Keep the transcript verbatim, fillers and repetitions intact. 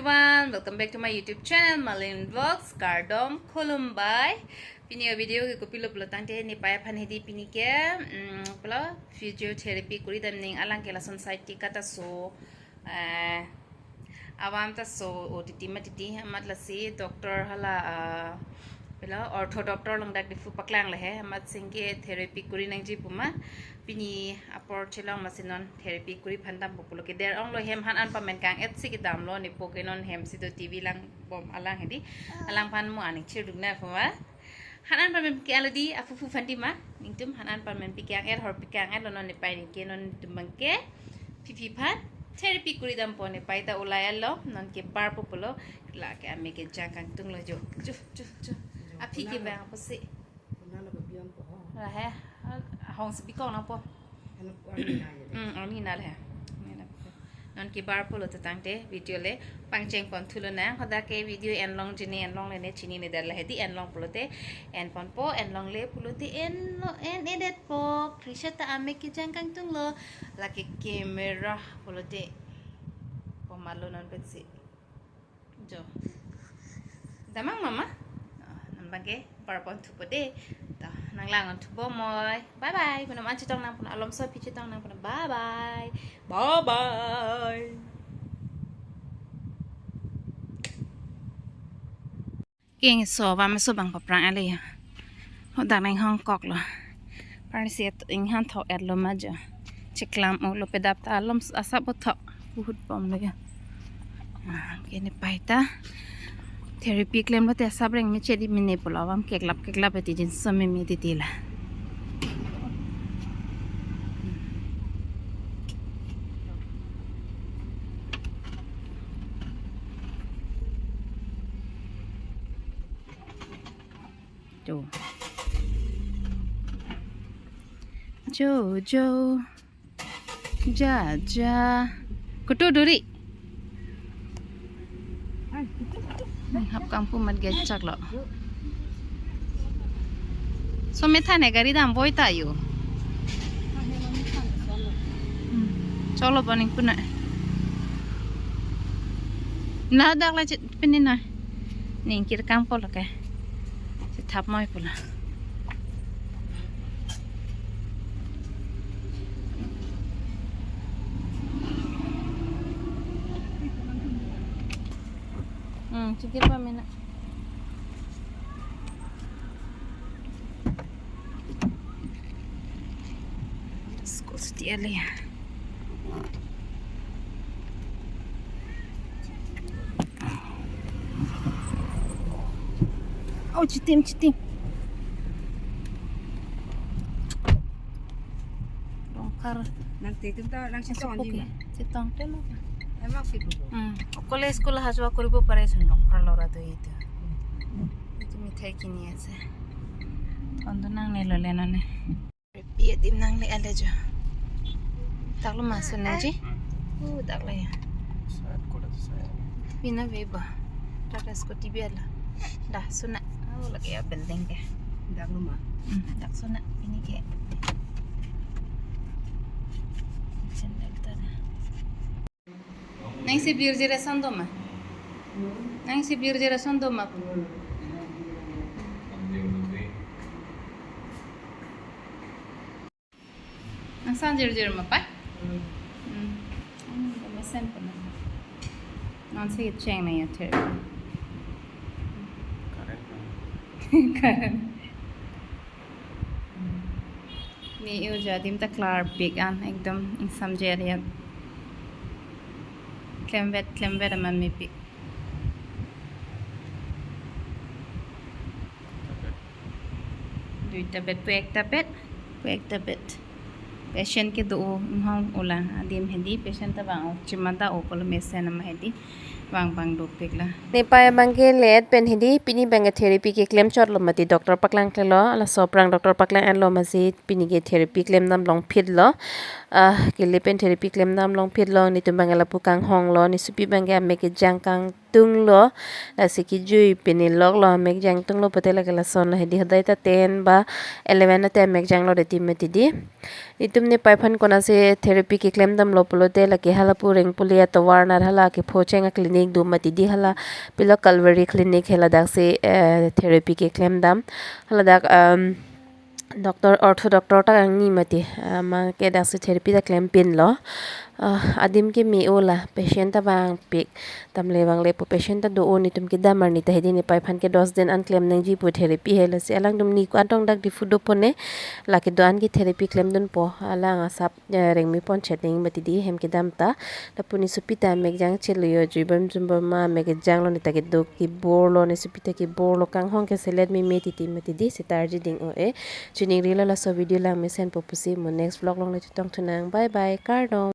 Everyone, welcome back to my YouTube channel, Malin Vlogs, kardom, khulumbai. Pini a video ke kopilo pulo tangte nepei aphan hedi pini ke, mm, pulo physiotherapy kuri dam ning alang ke lason side ti kata so, eh, awam ta so O T T ma titi amat lasi doctor hala, ah, pulo ortho doctor along dak Diphu paklang le he, amat singke therapy kuri nangji puma. Pini apor chelong masi non therapy kuri phan dampo pulo ke der ong lo hem han an pamen kang-et si kedam lo nepo ke non hem si do T V lang bom alang hedi. Alangphan mo aning chirduk na puma. Han an pamen ke aladi apupu phan di ma. Ningtum han an pamen pi kang-et hor pi kang-et lo non nepei ning ke non netum bang ke. Phi phi phan therapy kuri dampo nepei ta ulai lo non ke bar po pulo. La ke ame kejang kangtung lo jo. Jo, jo, jo. Aphi ke bang apo si. Kunalo ke biang po ho. La he, hong si bikong nangpo. Ano po ang nai. Hmm, ang nina le. Nina po. Non ke bar pulo ta tangte video le pangcheng pon thulo nang. Hoda ke video en long jini en long le ne chinine dar la hedi en long pulote en ponpo, en long le pulote en lo, en edet po. Krisha ta ame kejang kangtung lo. La ke camera pulote poma lo non pensi. Jo. Damang mama? Ah, nang bang ke bar pon thupo de. To, nang lang thupo moi. Bye bye. Punam an chetong nang punam alom so phi chetong nang punam. Bye bye. Bye bye. King so, wa me so bang paprang ale ya. Hodak nang hong kok lo. Parsi et inghan thok et lo ma jo. Cheklam o lo pedap ta alom asap o thok. Buhut bom lo ya. Ah, ke nepei ta. Therapy klem lote asap reng me chedi mene pulo awam keklap keklap eti jin so meme titi la. Jo. Jo, jo. Ja, ja. Kutu duri. Hap kangpu mat gechak lo. So metha ne gari dam boi ta yo. Hmm. Cholo paning puna. Na dak la chit pini na. Ning kir kang polo ke. Chit thap moi pula. Hmm, chikir pa mina. School suti ale ya. Oh, chitim, chitim. Dongkar. Nang titim ta, nang chetong Oke, ni. Chetong te lo. Emang sih bu. Hmm. College school ha jo koribo pare chun dongkar lo ra do itu. Itu mithai kini ase. Kondo nangne lo le none. Pi adim nangle ale jo. Dak lo ma suna ji. Hmm. Oh, dak lo ya. Side ko dak side. Pina veba. Tata scooty bi ala. Dah suna. Oh, lake ya building ke. Dak lo ma. Hmm, dak suna. Pini ke. Channel ta dah. Nang si birjir ason doma. Nang si birjir ason doma. Nang san jirjir ma pa? Hmm. Hmm, kami sen puna. Nang si cheng na ya ter. Karen. Karen. Ne yo adim ta klar pik an ekdom ingsam jer ya. Klemvet, klemvet aman mepik. Duita bed, pu ekta bed, pu ekta bed. Patient kedo inghong ulang adim hedi, patient ta bang o, chimanda o polo mesen ama hedi. Vang vang dopik la. Nepei abang ke let pen hedi, pini abang ke therapy keklem chot lo mati doctor paklang klelo, laso aphrang doctor paklang an lo masi pini ke therapy klem dam longphit lo. Ah, kele pen therapy klem dam longphit lo, netum abang ke lapu kanghong lo, ne supi abang ke amek kejang kangtung lo, lasi kejui pini lok lo, amek jangtung lo pote lake lason lo hedi hodai ta ten ba eleven ate amek jang lo de ti mati di. Itum nepei aphan konatsi therapy keklem damlo pulote, lake hala pu Rengpoli atovar anat hala kephocheng a-clinic do mati di, hala pilo Calvary Clinic, haladak si, eh, therapy keklem dam. Haladak, um, doctor, ortho doctor ta kangni mati, ah, ma ke daksi therapy ta klempinlo. Ah, adim ke me-o la, patient ta vangpik, damle vangle pu patient ta do-o, netum kedam arni ta hedi nepei aphan ke dos din an klem nangji pu therapy he, lasi alangtum ni ko-an tong dak Diphu dopo ne, lake do-an ke therapy klemdunpo, alang asap, eh, rengmi pon chet ning mati di hem kedam ta. Lapu ne sopi ta mek jang chelo yo, jui bom jum bom ma mek janglo, ne ta kedo keborlo, ne sopi ta keborlo, kanghong ke selet meme titi mati di, seta arji ding-o-e. Chiningrilo laso video langmesenpo pusi, mo next vlog along le chetongthu nang. Bye bye, kardom.